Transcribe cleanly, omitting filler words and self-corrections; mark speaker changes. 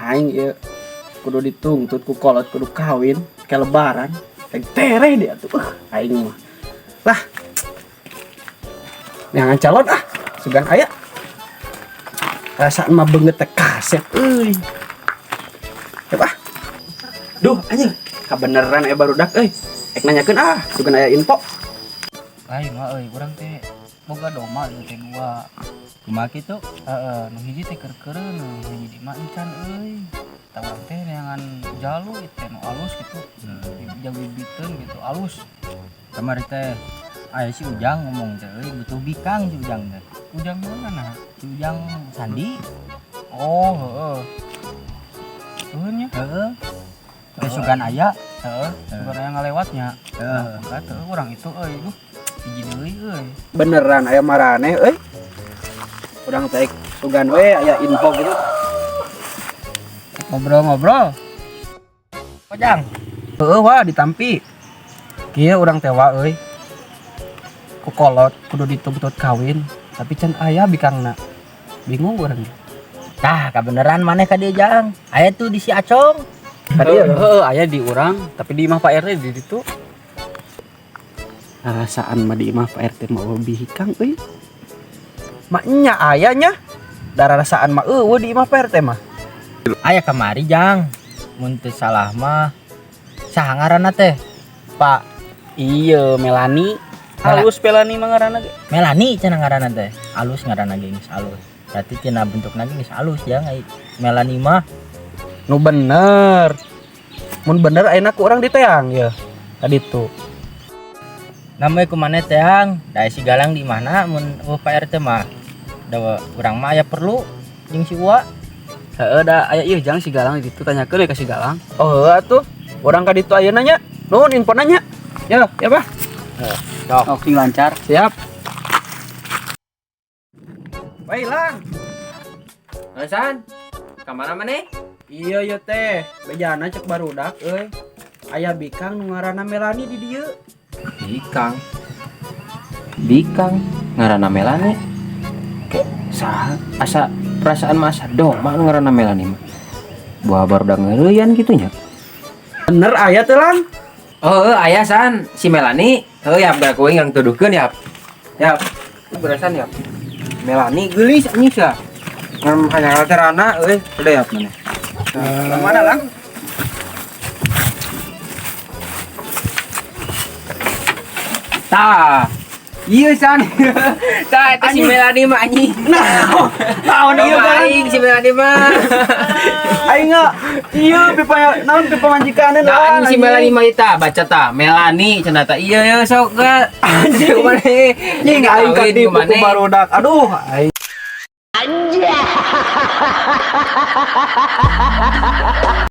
Speaker 1: Aing ieu kudu dituntut ku kolot kudu kawin ke lebaran. Rek tereh dia tuh. Aing mah. Lah. Neangan calon ah, sugan aya. Rasaan mah beungeut teh kasep euy. Yep ah. Duh anjing, kabeneran aya barudak euy. Ek nanyakeun ah, sugan aya info.
Speaker 2: Lain mah euy, urang teh boga domba ieu teh dua.
Speaker 3: Kumaha kitu?
Speaker 2: Heeh, nu hiji teh keur-keureun, nu hiji mah encan euy. Tah urang teh neangan jalu ieu teh nu alus gitu. Jabibiteun gitu, alus.
Speaker 3: Kamari teh aya si Ujang ngomong teh euy butuh bikang si Ujang teh.
Speaker 2: Ujang mana nah?
Speaker 3: Si Ujang Sandi.
Speaker 2: Oh, heeh. Heeh nya.
Speaker 3: Heeh. Teh sugan aya.
Speaker 2: Heeh, sugan aya ngalewatnya.
Speaker 3: Heeh.
Speaker 2: Nah, teh urang itu euy, duh. Hiji deui euy.
Speaker 1: Beneran aya maraneh euy. Urang teh sugan we aya info gitu.
Speaker 2: Ngobrol-ngobrol.
Speaker 3: Ujang.
Speaker 1: Heeh wah ditampi. Kieu urang teh wa euy. Ku kolot kudu dituntut kawin, tapi can aya bikangna. Bingung urang.
Speaker 3: Tah, kabeneran maneh ka dieu Jang. Aya tuh di si Acong.
Speaker 1: Tadi ya,
Speaker 2: Heeh, aya di urang, tapi di imah Pak RT di ditu.
Speaker 1: Rasaan mah di imah Pak RT mah bikang euy. Maknya aya nya. Darah rasaan mah eueuh di imah Pak RT mah.
Speaker 3: Aya kamari Jang. Mun teu salah mah saha ngaranna teh? Pak
Speaker 2: Iya, Melani. Halus Melani mah ngaranna ge.
Speaker 3: Melani cenah ngaranna teh. Alus ngaranna ge geus alus. Berarti tina bentukna ge geus alus ya ai Melani mah.
Speaker 1: Nu bener. Mun bener ayeuna ku urang diteang ya. Tadi tuh.
Speaker 3: Namanya kumaneh teang, da si Galang di mana mun eueuh Pak RT mah. Da urang mah aya perlu jeung si Uwa.
Speaker 2: Heeh, da aya ieu Jang si Galang di ditu tanyakeun we ka si Galang.
Speaker 1: Oh heueuh atuh. Urang ka ditu ayeuna nya. Nuhun infona nya. Ya, ya Pak.
Speaker 3: Sok.
Speaker 2: Oke, lancar.
Speaker 1: Siap. Woi, Lang.
Speaker 4: San, ka mana maneh?
Speaker 1: Iya ya teh, bejana cek barudak euy. Aya bikang nu ngaranna Melani di dieu.
Speaker 4: Bikang. Bikang ngaranna Melani. Kayak saha asa perasaan mah asa doma nu ngaranna Melani mah. Buah barudak ngeureyan kitu nya.
Speaker 1: Bener aya teh, Lang.
Speaker 4: Oh, heuh, aya San, si Melani. Heuh, ya geura kuing yang tuduhkeun ya. Ya, berasan ya. Melani geulis anjing sia. Ngan hanya teh rana euy, udah ya maneh.
Speaker 1: Lang mana, Lang?
Speaker 4: Tah. Iya San. Tah eta si Melani mah anjing.
Speaker 1: Nah, naon ieu
Speaker 4: Doma
Speaker 1: Bang?
Speaker 4: aing si Melani mah.
Speaker 1: Aing ieu pipa naon pipa majikaneun
Speaker 4: Nah, anjing si Melani mah eta baca tah Melani cenah tah. Iya ya sok ge. Anjing kumaha?
Speaker 1: Anjing aing katipu ku barudak. Aduh, aing.
Speaker 5: Anjay.